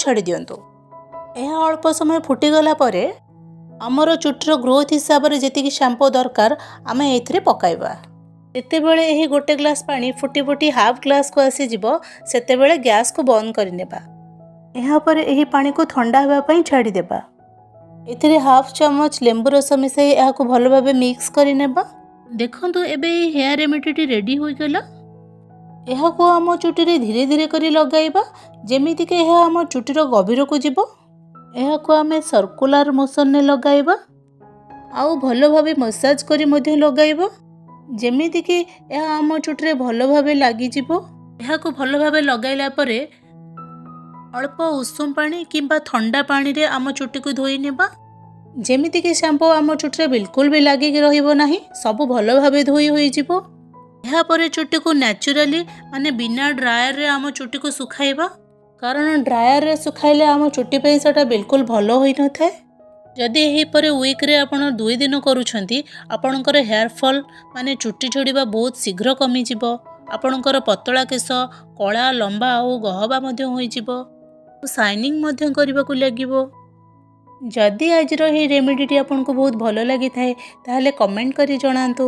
ଛାଡ଼ି ଦିଅନ୍ତୁ। ଏହା ଅଳ୍ପ ସମୟ ଫୁଟିଗଲା ପରେ ଆମର ଚୁଟିର ଗ୍ରୋଥ୍ ହିସାବରେ ଯେତିକି ଶ୍ୟାମ୍ପୁ ଦରକାର, ଆମେ ଏଥିରେ ପକାଇବା। ଯେତେବେଳେ ଏହି ଗୋଟେ ଗ୍ଲାସ୍ ପାଣି ଫୁଟି ଫୁଟି ହାଫ୍ ଗ୍ଲାସ୍କୁ ଆସିଯିବ, ସେତେବେଳେ ଗ୍ୟାସ୍କୁ ବନ୍ଦ କରିନେବା। ଏହାପରେ ଏହି ପାଣିକୁ ଥଣ୍ଡା ହେବା ପାଇଁ ଛାଡ଼ିଦେବା। ଏଥିରେ ହାଫ୍ ଚାମଚ ଲେମ୍ବୁ ରସ ମିଶାଇ ଏହାକୁ ଭଲ ଭାବେ ମିକ୍ସ କରିନେବା। ଦେଖନ୍ତୁ, ଏବେ ଏହି ହେୟାର ରେମେଡ଼ିଟି ରେଡ଼ି ହୋଇଗଲା। ଏହାକୁ ଆମ ଚୁଟିରେ ଧୀରେ ଧୀରେ କରି ଲଗାଇବା, ଯେମିତିକି ଏହା ଆମ ଚୁଟିର ଗଭୀରକୁ ଯିବ। ଏହାକୁ ଆମେ ସର୍କୁଲାର ମୋସନରେ ଲଗାଇବା ଆଉ ଭଲ ଭାବେ ମସାଜ କରି ମଧ୍ୟ ଲଗାଇବା, ଯେମିତିକି ଏହା ଆମ ଚୁଟିରେ ଭଲ ଭାବେ ଲାଗିଯିବ। ଏହାକୁ ଭଲ ଭାବେ ଲଗାଇଲା ପରେ ଅଳ୍ପ ଉଷୁମ ପାଣି କିମ୍ବା ଥଣ୍ଡା ପାଣିରେ ଆମ ଚୁଟିକୁ ଧୋଇ ନେବା, ଯେମିତିକି ଶ୍ୟାମ୍ପୁ ଆମ ଚୁଟିରେ ବିଲକୁଲ ବି ଲାଗିକି ରହିବ ନାହିଁ, ସବୁ ଭଲ ଭାବେ ଧୋଇ ହୋଇଯିବ। ଏହାପରେ ଚୁଟିକୁ ନ୍ୟାଚୁରାଲି, ମାନେ ବିନା ଡ୍ରାୟରରେ ଆମ ଚୁଟିକୁ ଶୁଖାଇବା, କାରଣ ଡ୍ରାୟରରେ ଶୁଖାଇଲେ ଆମ ଚୁଟି ପାଇଁ ସେଇଟା ବିଲକୁଲ ଭଲ ହୋଇନଥାଏ। ଯଦି ଏହିପରି ୱିକ୍ରେ ଆପଣ 2 ଦିନ କରୁଛନ୍ତି, ଆପଣଙ୍କର ହେୟାର ଫଲ୍, ମାନେ ଚୁଟି ଝଡ଼ିବା ବହୁତ ଶୀଘ୍ର କମିଯିବ। ଆପଣଙ୍କର ପତଳା କେଶ କଳା, ଲମ୍ବା ଆଉ ଗହବା ମଧ୍ୟ ହୋଇଯିବ, ସାଇନିଂ ମଧ୍ୟ କରିବାକୁ ଲାଗିବ। ଯଦି ଆଜିର ଏହି ରେମିଡ଼ିଟି ଆପଣଙ୍କୁ ବହୁତ ଭଲ ଲାଗିଥାଏ, ତାହେଲେ କମେଣ୍ଟ କରି ଜଣାନ୍ତୁ।